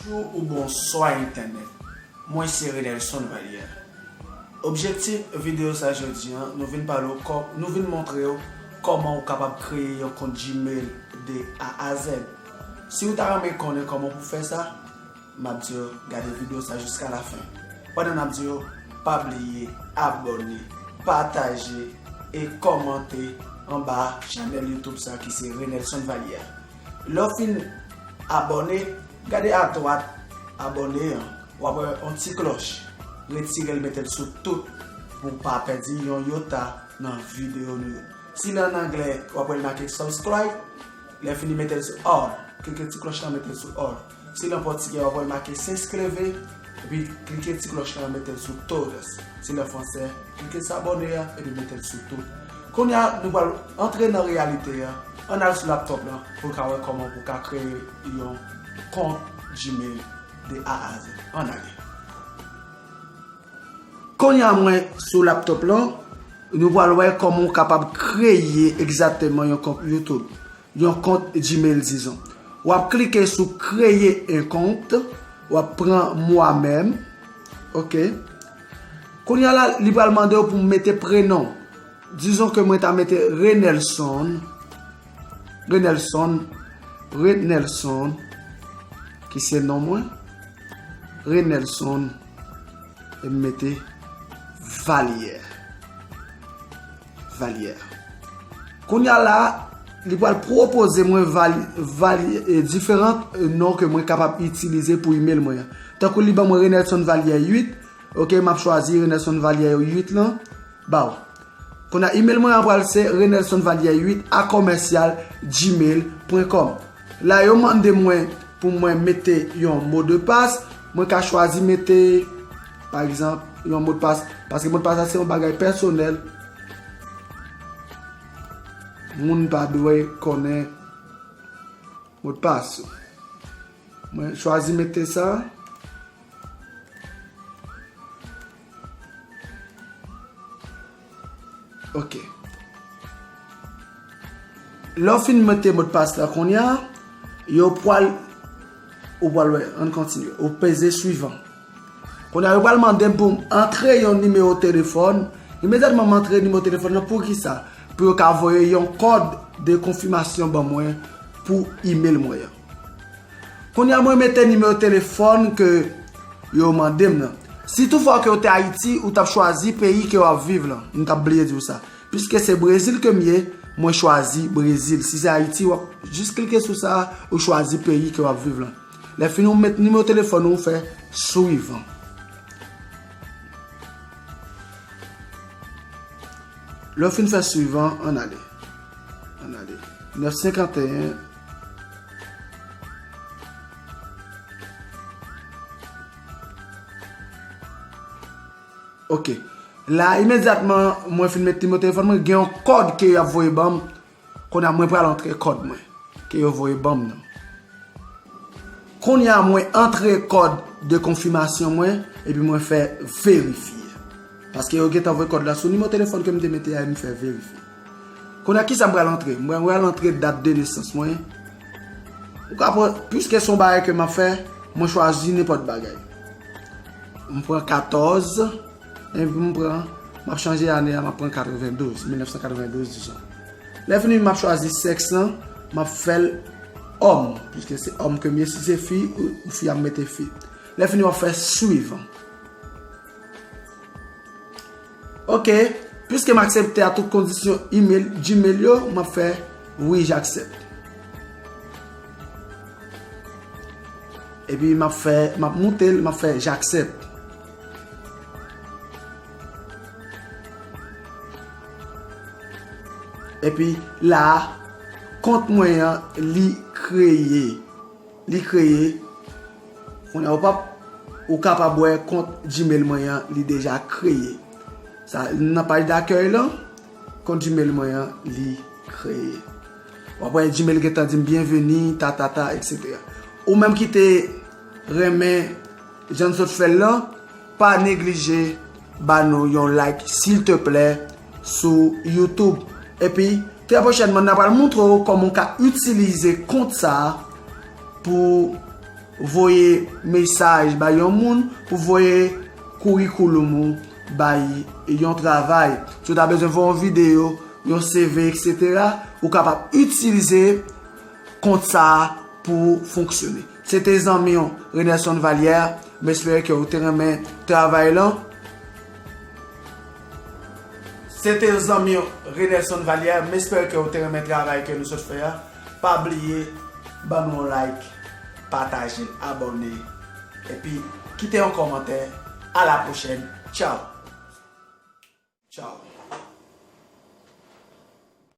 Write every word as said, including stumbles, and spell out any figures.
Bonjou ou bonswa entènèt. Mwen se Renelson Valière. Objektif videyo sa jodi an, nou vin pale w kò-, nou vin montre w kòman ou kapab kreye yon kont Gmail de A a Z. Si w ta renmen konnen kòman pou fè sa, m ap di w gade videyo sa jiska lafen. Pandan n ap di w, pa bliye abòne, pataje e kòmante anba chanèl YouTube sa ki se Renelson Valière. Lè w fin abòne, gade adwat abòne an, w ap wè yon ti klòch. Retire l, mete l sou tout pou w pa pèdi yon yota nan videyo nou yo. Si l ann anglè, w ap wè l make subscribe. Lè fini, mete l sou all. Klike ti klòch lan, mete l sou all. Si l an pòtigè, w ap wè l make se inscreve. Epi klike ti klòch lan, mete l sou todos. Si l an fransè, klike s'abonner a, epi mete l sou tout. Kounye a, nou pral antre nan reyalite a. Ann al sou laptop lan pou n ka wè kòman pou w ka kreye yon kont Gmail de A a Z. Ann ale. Kounye a mwen sou laptop lan, nou pral wè kòman w kapab kreye egzakteman yon kont YouTube, yon kont Gmail, dizon. W ap klike sou créer un compte, w ap pran moi-même, ok. Kounye a la, li pral mande w pou w mete prenon. Dizon ke mwen ta mete Renelson, Renelson, Renelson, ki se non mwen, Renelson, e m mete Valière. Valière. Kounye a la, li pral pwopoze mwen vali-, vali-, e, diferan, e, non ke mwen kapab itilize pou email mwen an. Tankou li ban mwen Renelson Valière uit, ok, m ap chwazi Renelson Valière uit lan, ba w. Kounye a email mwen an pral se renelsonvalière uit a commercial gmail point com. La yo mande mwen pou mwen mete yon modpas, mwen ka chwazi mete, pa egzanp, yon modpas, paske modpas la se yon bagay pèsonèl. Moun pa dwe konnen modpas ou. Mwen chwazi mete sa. Ok. Lè w fin mete modpas la kounye a, yo pral, ou pral wè, ann kontinye. Ou peze suivant. Kounye a, yo pral mande m pou m antre yon nimewo telefòn. Imedyatman m antre nimewo telefòn nan, poukisa? Pou yo ka voye yon kòd de konfimasyon ban mwen pou email mwen an. Kounye a mwen mete nimewo telefòn ke yo mande m nan. Si toutfwa ke w te Ayiti, ou t ap chwazi peyi ke w ap viv lan. M t ap bliye di w sa. Piske se Brezil ke m ye, mwen chwazi Brezil. Si se Ayiti, w ap jis klike sou sa, ou chwazi peyi ke w ap viv lan. Lè fini ou met nimewo telefòn ou, ou fè suivant. Lè w fin fè suivant, ann ale. Ann ale. Nèf senkanteyen. Ok. La, imedyatman, mwen fin met nimewo telefòn mwen, gen yon kòd ke y ap voye ban m. Kounye a, mwen pral antre kòd mwen ke yo voye ban m nan. Kounye a, mwen antre kòd de konfimasyon mwen, epi mwen fè verifye. Paske yo gentan voye kòd la sou nimewo telefòn ke m te mete a, e m fè verifye. Kounye a, kisa m pral antre? M pral, m pral antre dat de nesans mwen. Ou ka pran, piske se yon bagay ke m ap fè, mwen chwazi nenpòt bagay. M pran katòz, epi m pran, m ap chanje ane a, m ap pran katrevendouz, mil nèf san katrevendouz, dizon. Lè fini, m ap chwazi sèks lan, m ap fè l òm, piske se òm ke m ye, si se fi, ou, ou fi, a m mete fi. Lè fini, m ap fè suivant. Ok, piske m aksepte a tout kondisyon email, Gmail yo, m ap fè oui, j'accepte. Epi m ap fè, m ap moute l, m ap fè j'accepte. Epi la, kont mwen an, li kreye. Li kreye. Kounye a, ou p ap, ou kapab wè kont Gmail mwen an, li deja kreye. Sa, nan paj dakèy lan, kont Gmail mwen an, li kreye. W ap wè Gmail gentan di m byenveni, ta, ta, ta, etsetera. Ou menm ki te renmen jan n sot fè l lan, pa neglije ba nou yon like, silteplè, sou YouTube. Epi, trè pwochènman, n a pral montre w kòman w ka itilize kont sa a pou voye mesaj bay yon moun pou voye kourikoulum ou bay yon travay. Si w ta bezwen voye yon videyo, yon C V, et cetera, ou kapab itilize kont sa a pou fonksyone. Se te zanmi w Renelson Valière. M espere ke w te renmen travay lan. Se te zanmi w Renelson Valière. M espere ke w te renmen travay ke nou sot fè a. Pa bliye ban nou yon like, pataje l, abòne, epi kite yon kòmantè. A la pwochèn. Tchaw. Tchaw.